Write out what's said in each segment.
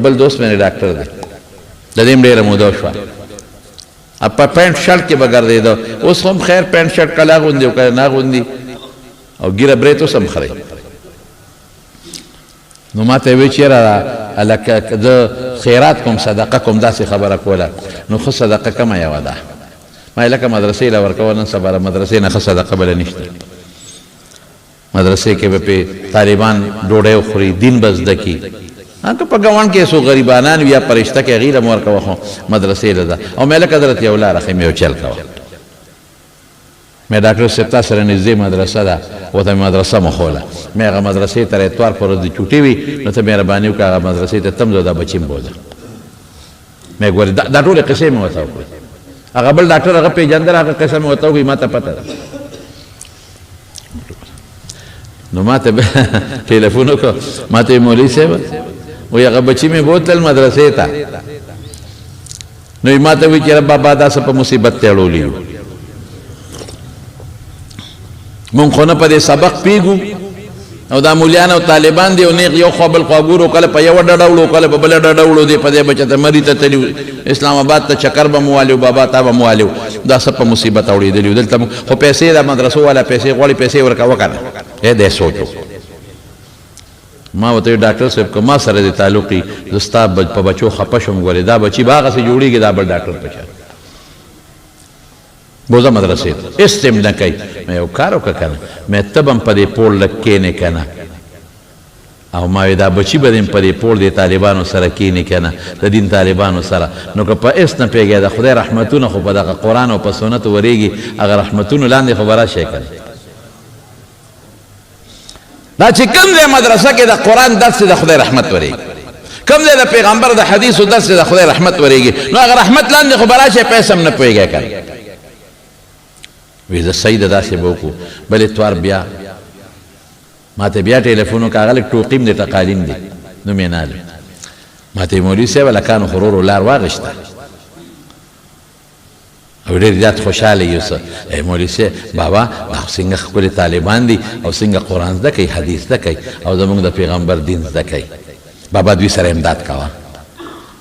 بل دوست مې ډاکټر دی، د دې هم ډېره موده وشوه، په پینټ شرټ کې به ګرځېده. اوس هم خیر پینټ شرټ کله اغوندي او کله نه اغوندي، او ږیره برېت اوس هم خري. نو ما ته یې ویل چې یاره هلکه زه خیرات کوم، صدقه کوم، داسې خبره کوله. نو ښه صدقه کومه یوه ده؟ ما یې لکه مدرسې له ورکوه، نن سبا له مدرسې نه ښه صدقه بله نشته. مدرسې کې به پې طالبان ډوډۍ وخوري، دین به زده کړي. که په ګاونډ کې څو غریبانان وي یا په رشته کې هغې له مې ورکوه، خو مدرسې له ځه. او مې لکه درته یو لاره ښیم، یو چل کوه. مې ډاکټر صاحب تا سره نږدې مدرسه ده، ورته مې مدرسه مو ښوله. مې هغه مدرسې ته اتوار په ورځ د چوټي وي، نو ته مهرباني وکړه هغه مدرسې ته تم ځه، دا بچي مې بوځه. مې ګورې دا ټولې قصې مې ورته وکړې. هغه بل ډاکټر هغه پېژندل، هغه قصه مې ورته وکړې، ما ته پته ده. نو ما ته ټلیفون وکړ، ما ته مولوي صاحب وایي هغه بچي مې بوتلل مدرسې ته، نو ما ته وایي چې رب بابا دا څه په مصیبت ته اړولي یو، مونږ خو نه په دې سبق پیږو، او دا مولیان او طالبان دی، او نیغ یو خوا بل خوا ګورو، کله په یوه ډډه وړو کله په بله ډډه وړو، دی په دې بچه ته مري ته تللي، اسلام آباد ته چکر به مو والیو، بابا تا به مو والیو، دا څه په مصیبت اوړېدلي. دلته خو پیسې د مدرسو والا پیسې غواړي، پیسې ورکوه که نه. دی سوچ وکړو. ما ورته ویل ډاکټر صاحب که ما سره دې تعلق وي، زه ستا په بچو خپه شوم، ګورې دا بچي به هغسې جوړېږي دا بل ډاکټر په چا بوځه مدرسې ته، هېڅ هم نه کوي. مې یو کار وکړه که نه، مې ته به هم په دې پوړ لږ کښېنې که نه، او ما وی دا بچي به دې هم په دې پوړ دې طالبانو سره کښېني که نه، د دین طالبانو سره. نو که په هېڅ نه پوهېږې، د خدای رحمتونه خو په دغه قرآن او په سنتو ورېږي، هغه رحمتونو لاندې خو به راشې که نه. دا چې کوم ځای مدرسه کې د قرآن درس د خدای رحمت ورېږي، کوم ځای د پیغمبر د حدیثو درس د خدای رحمت ورېږي، نو هغه رحمت لاندې خو به راشې، پیسې هم نه پوهېږی که نه. وی زه صحیح ده، داسې به وکړو. بل اتوار بیا ما ته بیا ټلیفون وکړ، هغه لږ ټوقیم دی، ټقالیم دی، نوم یې نه اخلم. ما ته مولوي صاحب هلکانو خو ورور لار واغېسته او ډېر زیات خوشحاله یو څه. ای مولوي صاحب بابا دا خو څنګه ښکلي طالبان دي، او څنګه قرآن زده کوي، حدیث زده کوي، او زموږ د پیغمبر دین زده کوي. بابا دوی سره امداد کوه،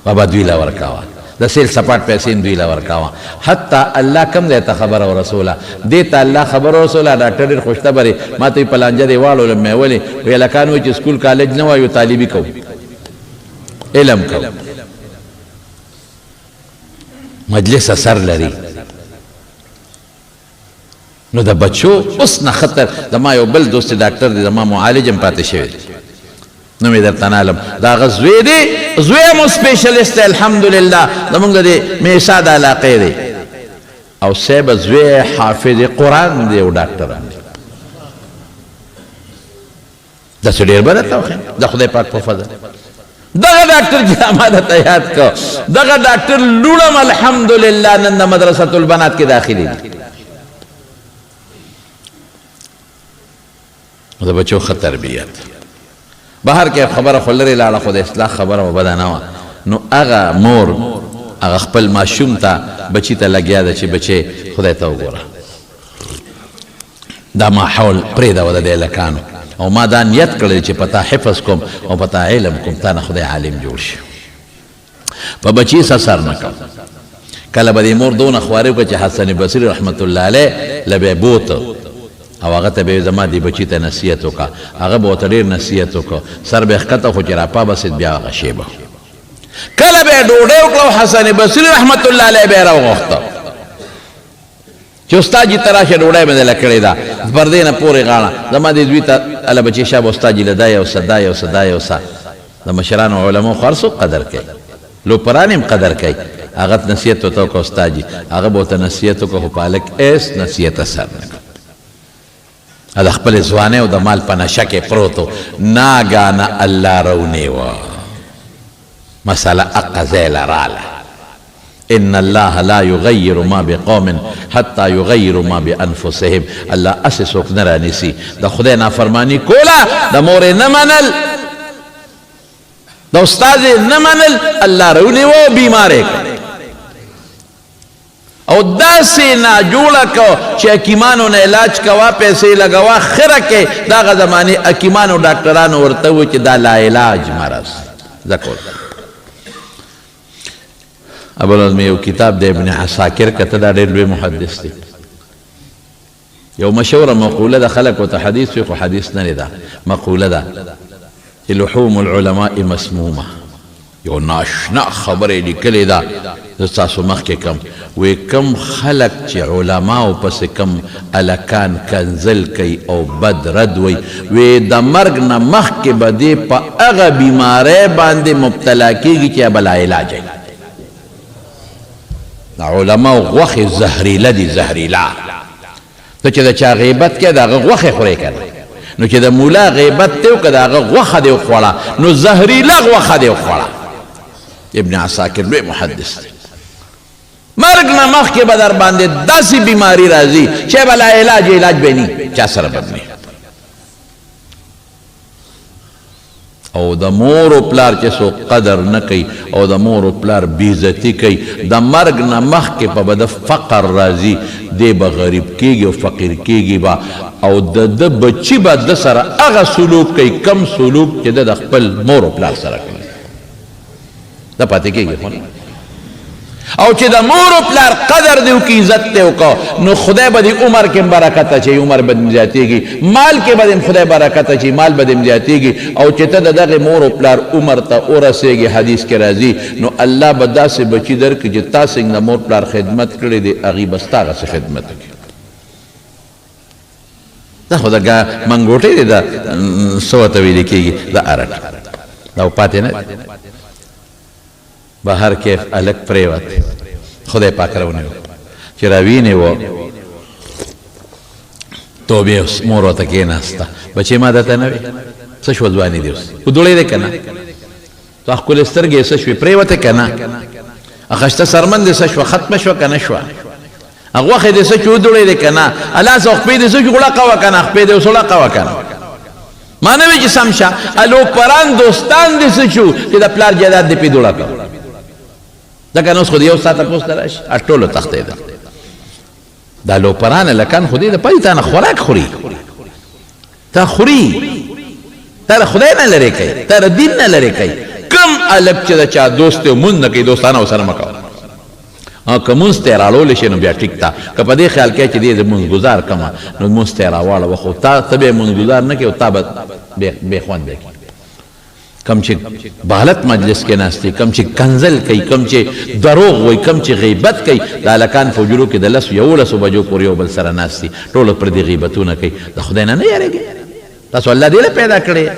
بابا دوی له ورکوه، د سیل سپاټ پیسې هم دوی له ورکوه. حتی الله کوم ځای ته خبره ورسوله، دې ته الله خبره ورسوله. ډاکټر ډېر خوشتبه دی، ما ته یې په لانجه دی واړولم. مې ولې؟ وایي هلکان وایي چې سکول کالج نه وایو، طالبي کوو، علم کوو. مجلس اثر لري. نو د بچو اوس نه خطر. زما یو بل دوست ډاکټر دی، زما معالج هم پاتې شوی دی، نوم یې درته نه علم، د هغه زوی دی، زوی مو سپیشلیست دی الحمدلله، زمونږ د دې میسا د علاقې دی، او صاحب زوی حافظ قرآن دی او ډاکټر هم دی. داسې ډېر به درته وښیم د خدای پاک په فضل. دغه ډاکټر چې ما درته یاد کړ، دغه ډاکټر لوړم الحمدلله نن د مدرسة البنات کې داخلي دي. د بچو ښه تربیت بهر کې خبره خو لرې لاړه، خو د اصلاح خبره به بده نه وه. نو هغه مور هغه خپل ماشوم ته بچي ته لګیا ده چې بچی خدای ته وګوره، دا ماحول پرېږده د دې هلکانو، او ما دا نیت کړی چې په تا حفظ کوم او په تا علم کوم، تا نه خدای عالم جوړ شي. په بچي څه اثر نه کوم. کله به دې مور دونه خواري وکړه چې حسن بصري رحمت الله علیه له به یې بوته، او هغه ته به یې زما دې بچي ته نصیحت وکړه، هغه به ورته ډېر نصیحت وکړ، سر به یې ښکته، خو چې راپابسېد بیا هغه شېبه کله به یې ډوډۍ وکړه او حسن بصري رحمت الله علیه به یې راوغوښته چې استاد جي ته راشه، ډوډۍ مې دله کړې ده، پردې نه پورې غاړه زما دې زوی ته هله بچې شابه استاد جي له دا یو څه، دا یو څه، دا یو څه. د مشرانو علماو خو هر څوک قدر کوي، لوپران هم قدر کوي. هغه نصیحت ورته وکړه استاد جي، هغه به ورته نصیحت وکړه، خو په هلک هېڅ نصیحت اثر نه کړ. د خپلې ځوانۍ او د مال په نشه کې پروت و، ناګانه الله راونیوه، مسله اقه ځای له راله. ان الله لا یغیر ما بقوم حتی یغیروا ما بانفسهم. الله هسې څوک نه رانیسي. د خدای نافرماني کوله، د مور یې نه منل، د استاد یې نه منل، الله راونیوه او بیمار یې کړ، او داسې ناجوړه کو چې حکیمانو نه علاج کوه، پیسې لګوه، خره کې دغه زمانې حکیمانو ډاکټرانو ورته وویل چې دا لا علاج مرض ځکه ورته ابل ورځ مې یو کتاب د ابن عساکر کته، دا ډېر لوی محدث دی. یو مشهوره مقوله ده، خلک ورته حدیث وي خو حدیث نه دی، ده مقوله ده چې لحوم العلماء مسمومه. یو ناشنا خبره یې لیکلې ده، زه ستاسو مخکې کوم. وی کم خلک چې علماو پسې کم هلکان کنځل کوي او بد رد وي، وی د مرګ نه مخکې به دی په هغه بیمارۍ باندې مبتلا کېږي چې به لا علاج وي. د علماو غوښې زهریله دي، زهریله. ته چې د چا غیبت کوې د هغه غوښې خورې که نه، نو چې د مولا غیبت دی وکړه د هغه غوښه دې وخوړه، نو زهریله غوښه دې وخوړه. ابن عساکر لوی محدث دی. مرګ نه مخکې به در باندې داسې بیماري راځي چې به لا علاج علاج به نی، چا سره به نه. او د مور او پلار چې څوک قدر نه کوي او د مور او پلار بې عزتي کوي، د مرګ نه مخکې په به د فقر راځي، دی به غریب کېږي او فقیر کېږي به، او د ده بچي به ده سره هغه سلوک کوي کم سلوک چې ده د خپل مور او پلار سره کوي، دا پاتې کېږي خو نه. او چې د مور او پلار قدر دی وکړي، عزت دی وکړو، نو خدای به دې عمر کې برکت اچوي، عمر به دې زیاتېږي، مال کې به دې خدای برکت اچوي، مال به دې زیاتېږي. او چې ته د دغې مور او پلار عمر ته ورسېږې، حدیث کې راځي، نو الله به داسې بچي درکړي چې تا څنګه د مور پلار خدمت کړی دی، هغوی به ستا هغسې خدمت وکړي. دا خو د منګوټې دی، دا څه ورته ویل کېږي، د ارټ دا پاتې نه دی. بهر کیف الک پریوت، خدای پاک راونیو چې راوینې و توبې اوس مور ورته کېناسته، بچې ما درته نه وې، څه شوه ځواني دې اوس ودوړې دی که نه، تا ښکلې سترګې څه شوې پرېوتې که نه، اخښته څرمن دې څه شوه ختمه شوه که نه شوه، غوښې دې څه شوې ودوړې دی که نه، لاس او خپې دې څه شوې غړقه وه که نه، خپې دې اوس غړقه وه که نه، ما نه وی چې سم شه. الو پران دوستان دې څه شو چې د پلار جایداد دې پې دوړه کړ، ځکه نو اوس خو دې یو ستا تپوس ته راشي، ټولو تښتېده. دا لوپران هلکان خو دې د پاتې تا نه خوراک خوري، تا خوري، تا د خدای نه لرې کوي، تا د دین نه لرې کوي. کوم هلک چې د چا دوست دی مونځ نه کوي، دوستانه ورسره مه کوه. که مونځ ته یې راړولی شي نو بیا ټیک ده، که په دې خیال کوې چې دی زه مونځ ګزار کړم نو مونځ ته یې راواړوه، خو تا ته به یې مونځ ګزار نه کوي او تا به بې خونده کړي. کوم چې بالت مجلس کې ناست دي، کوم چې کنځل کوي، کوم چې دروغ وایي، کوم چې غیبت کوي، د هلکان په حجرو کې د لسو یولسو بجو پورې یو بل سره ناست دي، ټول پردي غیبتونه کوي. د خدای نه نه یارېږئ تاسو، الله دې له پیدا کړی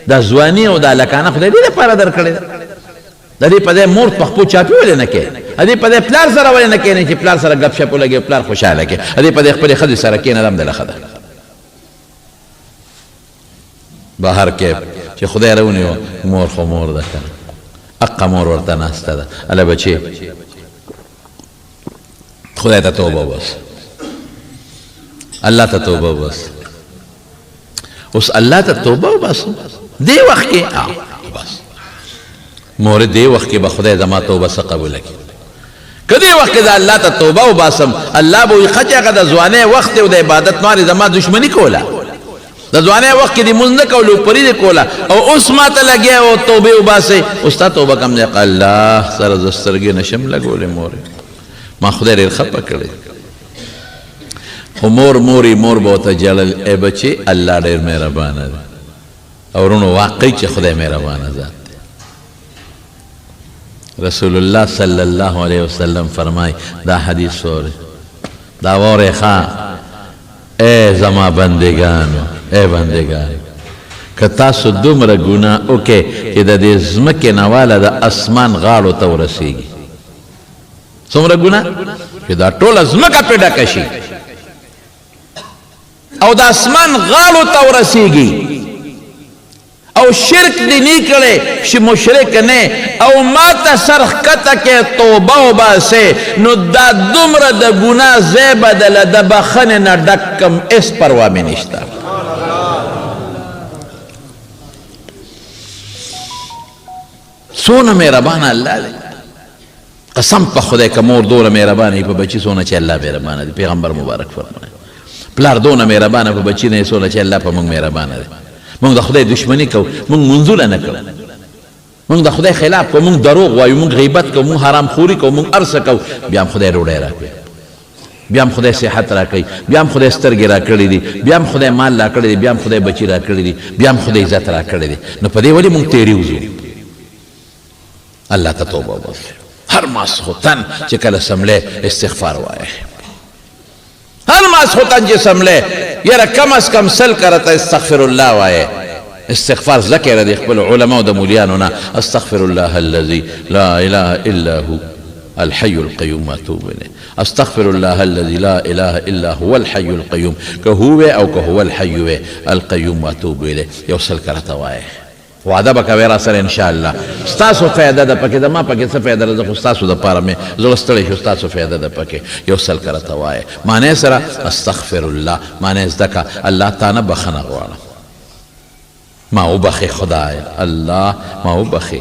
دا ځواني او دا هلکانه خدای دې لپاره درکړې ده. د دې په ځای مور په خپو چاپي ولې نه کوې؟ د دې په ځای پلار سره ولې نه کښېنې چې پلار سره ګپ شپ ولګوې، پلار خوشحاله کړې؟ د دې په ځای خپلې ښځې سره کښېنه، دا هم دله ښه ده. بهر کیف چې خدای راونیو، مور خو مور ده که نه، اقه مور ورته ناسته ده، هله بچې خدای ته توبه وباسه، الله ته توبه وباسه. اوس الله ته توبه وباسه دې وخت کې، بس مور دې وخت کې به خدای زما توبه څه قبوله کړي؟ که دې وخت کې زه الله ته توبه وباسم، الله به وایي ښه چې هغه د ځوانۍ وخت دی او د عبادت نوارې زما دښمني کوله، د ځوانۍ وخت کې دې مونځ نه کولو، پري دې کوله، او اوس ما ته لګیا او توبې وباسې، اوس تا توبه کوم دی. الله سره زه سترګې نشم لګولی مورې، ما خدای ډېر خفه کړی. خو مور موري مور به ورته ژړل، ای بچې الله ډېر مهربانه دی. او وروڼو واقعي چې خدای مهربانه ذات دی. رسول الله صلی الله علیه وسلم فرمای، دا حدیث وره، دا وره ښا، ای زما بندگانو، ای بندگانو، که تاسو دومره ګناه وکړئ چې د دې ځمکې نه واله د اسمان غاړو ته ورسیږي، څومره ګناه چې دا ټوله ځمکه پرې ډکه شي او د اسمان غاړو ته ورسیږي، او شرک دې نی کړی چې مشرک نه، او ما ته سر ښکته کې توبه وباسې، نو دا دومره د ګناه ځای به دله د بخښنې نه ډک کم، هېڅ پروا مې نشته. څونه مهربانه الله دی، قسم په خدای که مور دوره مهربانه وي په بچي څونه چې الله مهربانه دی. پیغمبر مبارک فرمایي پلار دونه مهربانه په بچي نه څونه چې الله په موږ مهربانه دی. موږ د خدای دښمني کوو، موږ منځونه نه کوو، مونږ د خدای خلاف کوو، مونږ دروغ وایو، مونږ غیبت کوو، مونږ حرام خوري کوو، مونږ هر څه کوو، بیا هم خدای ډوډۍ راکوي، بیا هم خدای صحت راکوي، بیا هم خدای سترګې راکړې دي، بیا هم خدای مال راکړی دی، بیا هم خدای بچي راکړي دي، بیا هم خدای عزت راکړی دی. نو په دې ولې مونږ تېرې وځو؟ الله ته توبه وباسئ. هر ماسخوتن چې کله سملی استغفار وایه، هر ماسخوتن چې سملی یاره کم از کم 100 کرته استغفر الله وایه. استغفار زده کړه د خپل علماو د مولیانو نه، استغفر الله الذي لا اله الا هو الحي القيوم اتوب الیه، استغفر الله الذي لا اله الا هو الحي القيوم، که هو او که هو الحي وي القيوم اتوب الیه، یو 100 کرته وایه. وعده به کوې را سره انشاءالله. ستاسو فایده ده پکې، زما پکې څه فایده ده؟ زه خو ستاسو دپاره مې زړه ستړی شو، ستاسو فایده ده پکې. یو 100 کرته وایه، معنی سره استغفر الله، معنی زده کړه، الله تا نه بخښنه غواړم، ما وبخښې خدای الله، ما وبخښې،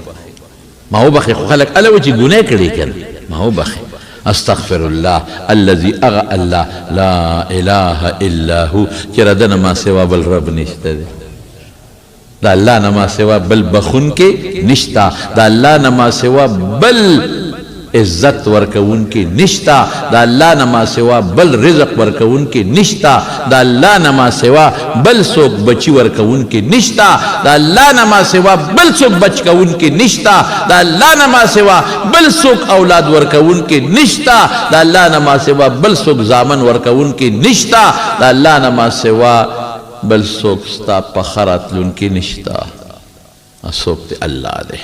ما وبخښې. خو خلک هله وایي چې ګناه کړې که نه، ما وبخښې. استغفر الله الذي هغه الله لا اله الا هو چې د ده نه ما سوا بل رب نشته دی، د الله نه ما سوا بل بخښونکی نشته، د الله نه ما سوا بل عزت ورکوونکی نشته، د الله نه ما سوا بل رزق ورکوونکی نشته، د الله نه ما سوا بل څوک بچي ورکوونکی نشته، د الله نه ما سوا بل څوک بچ کوونکی نشته، د الله نه ما سوا بل څوک اولاد ورکوونکی نشته، د الله نه ما سوا بل څوک زامن ورکوونکی نشته، د الله نه ما سوا بل څوک ستا په ښه راتلونکي نشته. څوک دی؟ الله دی.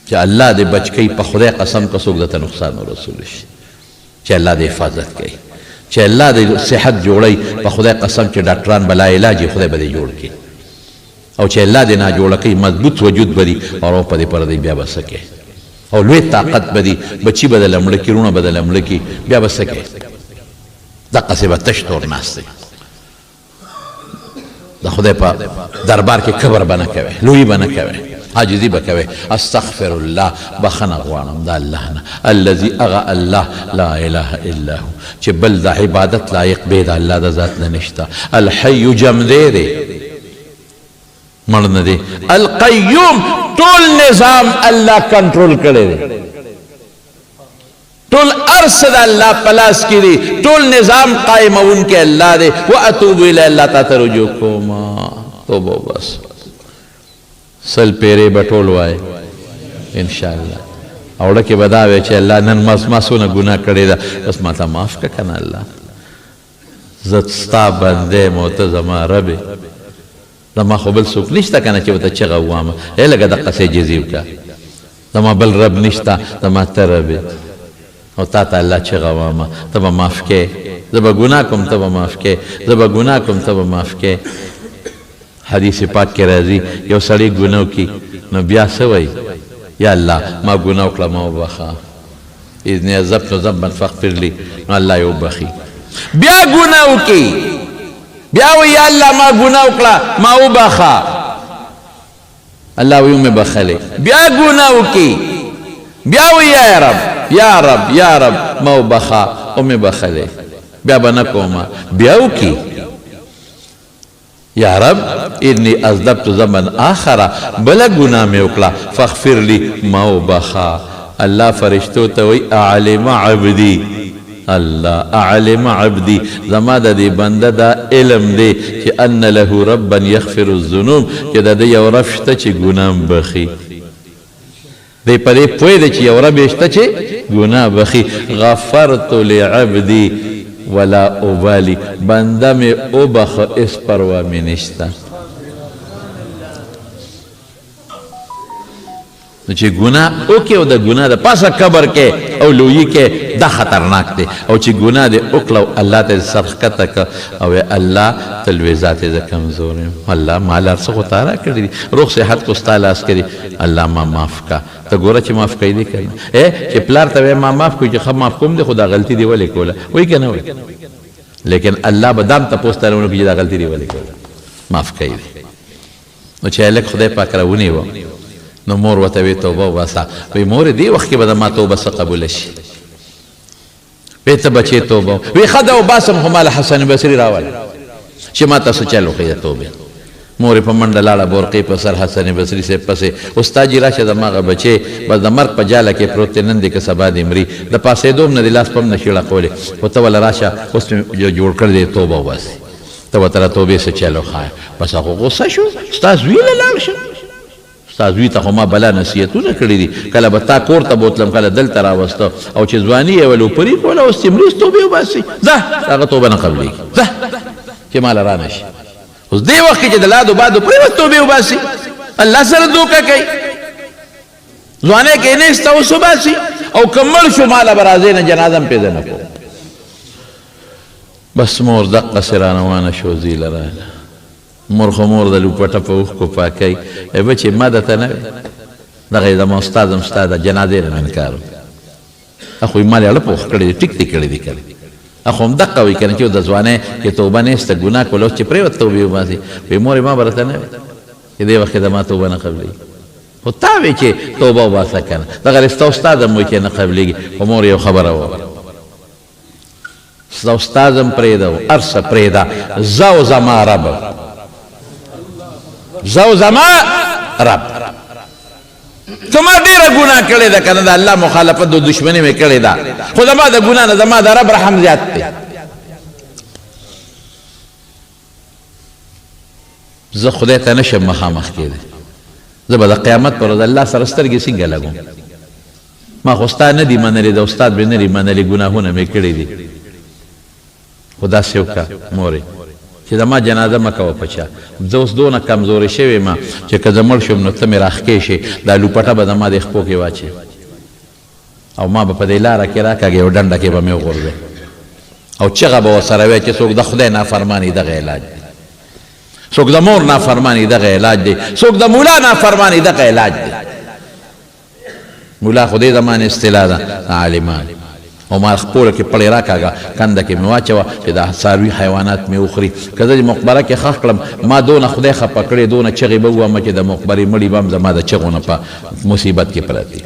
چې الله دې بچ کوي، په خدای قسم که څوک درته نقصان ورسولی شي، چې الله دې حفاظت کوي، چې الله دې صحت جوړوي، په خدای قسم چې ډاکټران به لا علاج یې خدای به دې جوړ کړي، او چې الله دې نه جوړه کوي مضبوط وجود به دي او په دې پر دې بیا به څه کوي، او لوی طاقت به دي، بچي به دله مړه کړي، وروڼه به دله مړه کړي، بیا به څه کوي؟ دقسې به تش تور ناست دی. د خدای په دربار کې کبر به نه کوي، لویي به نه کوي، عاجزي به کوي. استغفر الله، بخښنه غواړم د الله نه، الذي هغه الله لا اله الا هو چې بل د عبادت لایق بې د الله د ذات نه نشته، الحي جمدی دی، مړ نه دی، القیوم ټول نظام الله کنټرول کړی دی، ټول هر څه د الله په لاس کې دي، ټول نظام قایموونکی الله دی. واتوب الیه، الله تا ته رجوع کوم، توبه وباسه. 100 پیرې به ټول وایې انشاءالله، او ړکې به دا وایې چې الله نن ما څونه ګناه کړې ده، بس ما ته معاف کړه که نه الله، زه ستا بنده یم او ته زما رب یې، زما خو بل څوک نشته که نه چې ورته چغه ووامه، ای لږه دقسې عاجزي وکړه، زما بل رب نشته، زما ته رب یې او تا ته الله چغه وامه، ته به معاف کړې، زه به ګناه کوم ته به معاف کړې، زه به ګناه کوم ته به معاف کړې. حدیث پاک کې راځي یو سړی ګناه وکړي نو بیا څه وایي؟ یا الله ما ګناه وکړه ما وبخښه، اذنی اذنبت ذنبا فاغفر لي، نو الله یې وبخښي. بیا ګناه وکړي بیا وایي یا الله ما ګناه وکړه ما وبخښه، الله وایي ومې بخښلې. بیا ګناه وکړي بیا وایي یا رب یا رب یا رب ما وبخښه ومې بخښلې، بیا به نه کومه. بیا وکړي یا رب انی اذنبت ذنبا آخر، بله ګناه مې وکړه، فاغفر لي ما وبخښه. الله فرشتو ته وایي اعلم عبدي، الله اعلم عبدي، زما د دې بنده دا علم دی چې ان له ربا یغفر الذنوب، چې د ده یو رب شته چې ګناه بخښي. دی په دې پوه دی چې یو رب یې شته چې ګناه بخښي. غفرت لعبدي ولا ابالي، بنده مې وبخښه هېڅ پروا مې نشته. نو چې ګناه وکړې او د ګناه د پاسه کبر کې او لویي کې، دا خطرناک دی. او چې ګناه دې وکړه او الله ته دې سر ښکته کړ او الله ته لوی ذات یې زه کمزور یم، الله ما له هر څه خو تا راکړي دي، روغ صحت خو ستا لاس کې دي، الله ما معاف کړه. ته ګوره چې معاف کوي دې که نه؟ چې پلار ته وایې ما معاف کړو، چې ښه معاف کوم دې خو دا غلطي دې ولې کوله، وایي که نه وایي؟ لیکن الله به دا هم تپوس ترې ونه کړي چې دا غلطي دې ولې کوله، معاف کوي دې. نو چې هلک خدای پاک راونیوه نو مور ورته وی توبه وباسه. وی مورې دې وخت کې به د ما توبه څه قبوله شي؟ وی ته بچې توبه وی ښه ده وباسم، خو ما له حسن بصري راوله چې ما ته څه چل وښیي د توبې. مور یې په منډه لاړه بورقې په سر حسن بصري صاحب پسې، استاد جي راشه زما هغه بچی بس د مرګ په جاله کې پروت دی، نن دې که سبا دې مري، د پاڅېدو هم نه دی، لاس په هم نه شي ړقولی، خو ته وله راشه اوس مې جوړ کړی دی، توبه وباسي، ته ورته د توبې څه چل وښایه. بس هغه غوسه شو، ستا زوی له لاړ شم، ستا زوی ته خو ما بلا نصیحتونه کړي دي، کله به تا کور ته بوتلم، کله دلته راوسته، او چې ځواني یې ولې پري کوله، اوس چې مري توبې وباسي، ځه هغه توبه نه قبلېږي، ځه چې ماله رانه شي. اوس دې وخت کې چې د لادو بادو پرېوت توبې وباسي، الله سره دوکه کوي، ځوانۍ کې نشته اوس وباسي، او که مړ شو ماله به راځې نه، جنازه هم پرې زه نه کوم. بس مور دقسې را روانه شوه، زوی له راغله. مور خو مور ده، لوپټه په اوښکو پاکوي، ای بچې ما درته نه وې، دغه یې زما استاد هم ستا د جنازې نه انکار وکړ، اخو یې مال یې اړه پوخ کړی دی، ټیک دې کړی دی که نه، اخو همدقه وایي که نه چې د ځوانۍ کې توبه نشته، ګناه کوله، اوس چې پرېوت توبې وباسي، وایي مورې ما به راته نه وې چې دې وخت کې زما توبه نه قبلېږي، خو تا وې چې توبه وباسه که نه، دغه رسته استاد هم وایي چې نه قبلېږي، خو مور یو خبره وویله، ستا استاد هم پرېږده او هر څه پرېږده، ځه او زما رب، ځه او زما رب. که ما ډېره ګناه کړې ده که نه، د الله مخالفت د دښمني مې کړې ده، خو زما د ګناه نه زما د رب رحم زیات دی. زه خدای ته نشم مخامخ کېدی، زه به د قیامت پر ورځ الله سره سترګې څنګه لګوم؟ ما خو ستا نه دي منلې، د استاد مې نه دي منلې، ګناهونه مې کړي دي، خو داسې وکړه مورې چې زما جنازه مه کوه په چا، زه اوس دونه کمزورې شوې یم چې که زه مړ شوم نو ته مې راښکې شې، دا لوپټه به زما دې خپو کې واچې او ما به په دې لاره کې راکاږې او ډنډه کې به مې وغورځوې او چغه به ورسره وایې چې څوک د خدای نافرماني دغه علاج دی، څوک د مور نافرماني دغه علاج دی، څوک د مولا نافرماني دغه علاج دی. مولا خو دې زمانې اصطلاح ده د عالمان او ما خپوله کې پړی راکاږه، کنده کې مې واچوه چې دا څاروي حیوانات مې وخوري، که زه دې مقبره کې ښخ کړم ما دونه خدای خپه کړې، دونه چغې به ووهم چې د مقبرې مړي به هم زما د چغو نه په مصیبت کې پراته وي.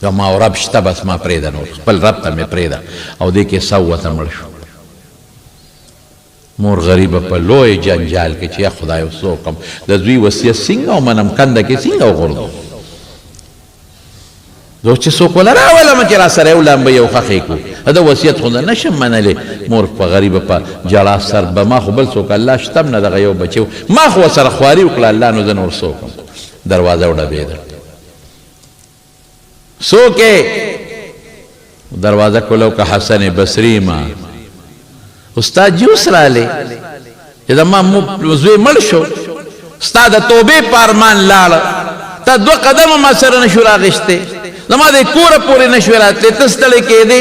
زما او رب شته، بس ما پرېږده، نور خپل رب ته مې پرېږده. او دې کې سوته مړ شو. مور غریبه په لوی جنجال کې چې یا خدای اوس څه وکړم، د زوی وصیت څنګه ومنم، کنده کې څنګه وغورځوم، زه اوس چې څوک وله راولم چې راسره یې ولامبوي او ښخ یې کړو، د ده وصیت خو زه نه شم منلی. مور په غریبه په ژړا سر به ما خو بل څوک الله شته هم نه، دغه یو بچی و، ما خو ورسره خواري وکړه الله، نو زه نور څه وکړم. دروازه وډبېده، څوک یې؟ دروازه کولو که حسن بصری ما استاد جی اوس رالی چې زما زوی مړ شو، ستا د توبې په ارمان لاړ، تا دوه قدمه ما سره نشو راغشتې، زما د کوره پورې نشوې راتلې، ته ستړی کېدې،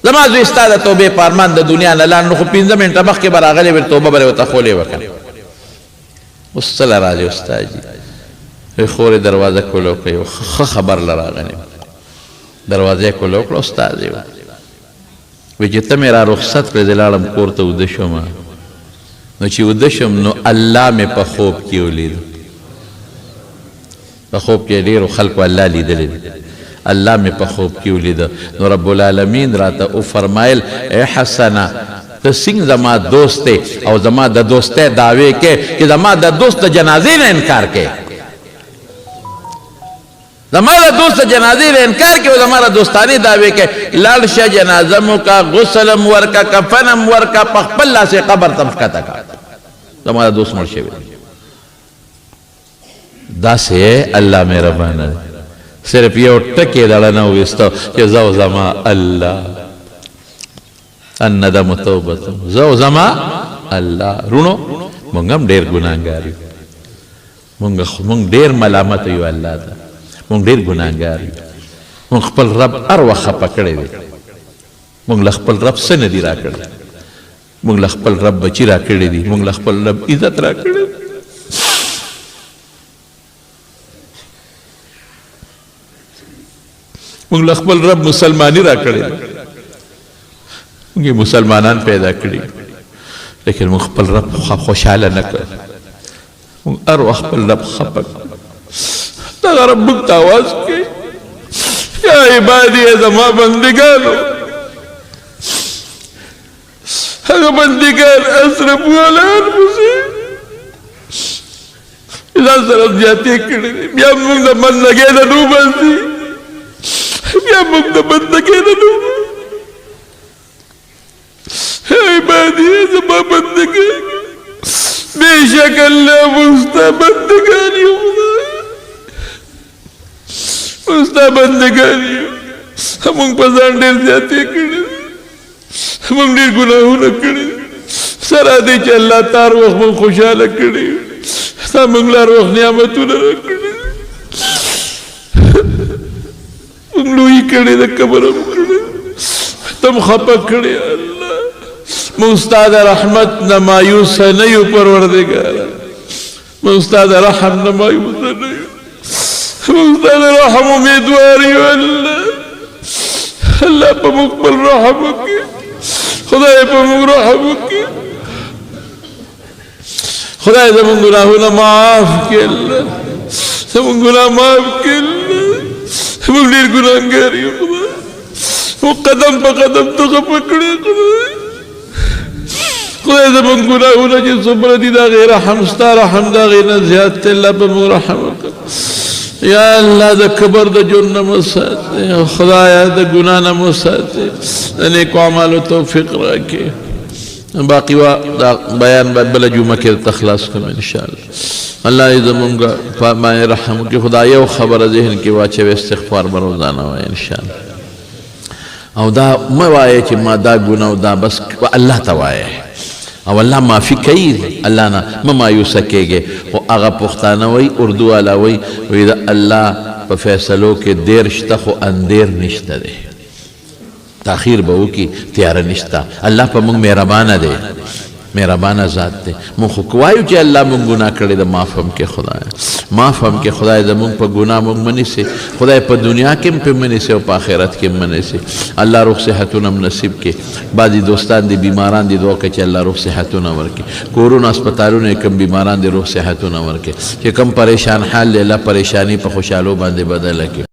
زما زوی ستا د توبې په ارمان د دنیا نه لاړ، نو خو 5 منټه مخکې به راغلی وې، توبه به یې ورته ښولې وه که نه. اوس څه له راځې استاد جي؟ وایي خورې دروازه کولو که یو ښه خبر له راغلی. دروازه یې کولو کړه، استاد یې وایي چې ته مې را رخصت کړې، زه لاړم کور ته وده شوم، نو چې وده شوم نو الله مې په خوب کې ولید. په خوب کې ډېرو خلکو الله لیدلی دی، الله مې په خوب کې ولید. نو رب العالمین راته وفرمایل ای حسنه ته څنګه زما دوست یې او زما د دوستۍ دعوې کوې چې زما د دوست د جنازې نه انکار کوې، زما د دوست د جنازې نه انکار کوې او زما د دوستانې دعوې کوې، لاړ شه جنازه مو که، غسل هم ورکه، کفن هم ورکه، په خپل لاس یې قبر ته هم ښکته کړه، زما د دوست مړ شوی دی. داسې الله مهربانه دی، صرف یو ټکی دړه نه وویسته چې زه او زما الله، الندم توبه، زه او زما الله. رونو مونږ هم ډېر ګناهګار یو، مونږ ډېر ملامت یو الله ته، مونږ ډېر ګناهګار یو، مونږ خپل رب هر وخت خفه کړی دی، مونږ له خپل رب څه نه دي راکړي، مونږ له خپل رب بچي راکړي دي، مونږ له خپل رب عزت راکړی دی. مونږ له خپل رب مسلمانی راکړې ده، مونږ یې مسلمانان پیدا کړي، لیکن مونږ خپل رب خوشحاله نه کړ، مونږ هر وخت خپل رب خفه کړ. دغه رب مونږ ته اواز کوي یا عبادي، زما بندګانو، هغه بندګان اسرفو علی انفسهم، ځان سره زیاتې کړې دي. بیا موږ د بندګۍ نه نه وباسي، بیا موږ د بندګۍ نه نه وباسي. عبادي زما بندګۍ، بېشک الله موږ ستا بندګان یو، موږ ستا بندګان یو. موږ په ځان ډېر زیاتې کړې، موږ ډېر ګناهونه کړي، سره دې چې الله تار وخت موږ خوشحاله کړي، ستا موږ له هر وخت نعمتونه راکړي، موږ لویي کړې ده، کبر هم کړې، ته هم خفه کړې. الله موږ ستا د رحمت نه مایوسه نه یو پروردګاره، موږ ستا د رحم نه مایوسه نه یو، موږ ستا د رحم امیدوار یو. الله الله په موږ خپل رحم وکړي، خدای په موږ رحم وکړي، خدای زموږ ګناهونه معاف کړي، الله زموږ ګناه معاف کړي. موږ ډېر ګناهګار یو خدای، موږ قدم په قدم ته خفه کړې خدای. خدای زموږ ګناهونه چې څومره دي د هغې رحم ستا رحم د هغې نه زیات دی، الله په موږ رحم وکړه. یا الله د کبر د جرم نه مو ساتې خدایا، د ګناه نه مو ساتې، د نیکو اعمالو توفیق راکړې. باقي وا دا بیان به بله جمعه کې درته خلاص کړم انشاءالله. الله دې زمونږ په باندې رحم وکړي. خدای یو خبره ذهن کې واچوي، استغفار به روزانه وایې انشاءالله. او دا مه وایې چې ما دا ګناه او دا، بس الله ته وایې او الله معافي کوي، الله نه مه مایوسه کېږې. خو هغه پښتانه وایي، اردو والا وایي، وایي د الله په فیصلو کې دیر شته خو اندیر نشته دی، تاخیر به وکړي، تیاره نشته. الله په موږ مهربانه دی، مهربانه ذات دی. موږ خو وایو چې الله موږ ګناه کړې ده، معاف هم کې خدای، معاف هم کې خدای، زموږ په ګناه موږ مه نیسې خدای، په دنیا کې هم پرې مه نیسې او په آخرت کې هم مه نیسې. الله روغ صحتونه هم نصیب کړي. بعضې دوستان دي بیماران دي، دعا وکړه چې الله روغ صحتونه ورکړي. کورونه هسپتالونه کوم بیماران دي، روغ صحتونه ورکړي. چې کوم پریشان حال دی، الله پریشانی په خوشحالو باندې بدله کړي.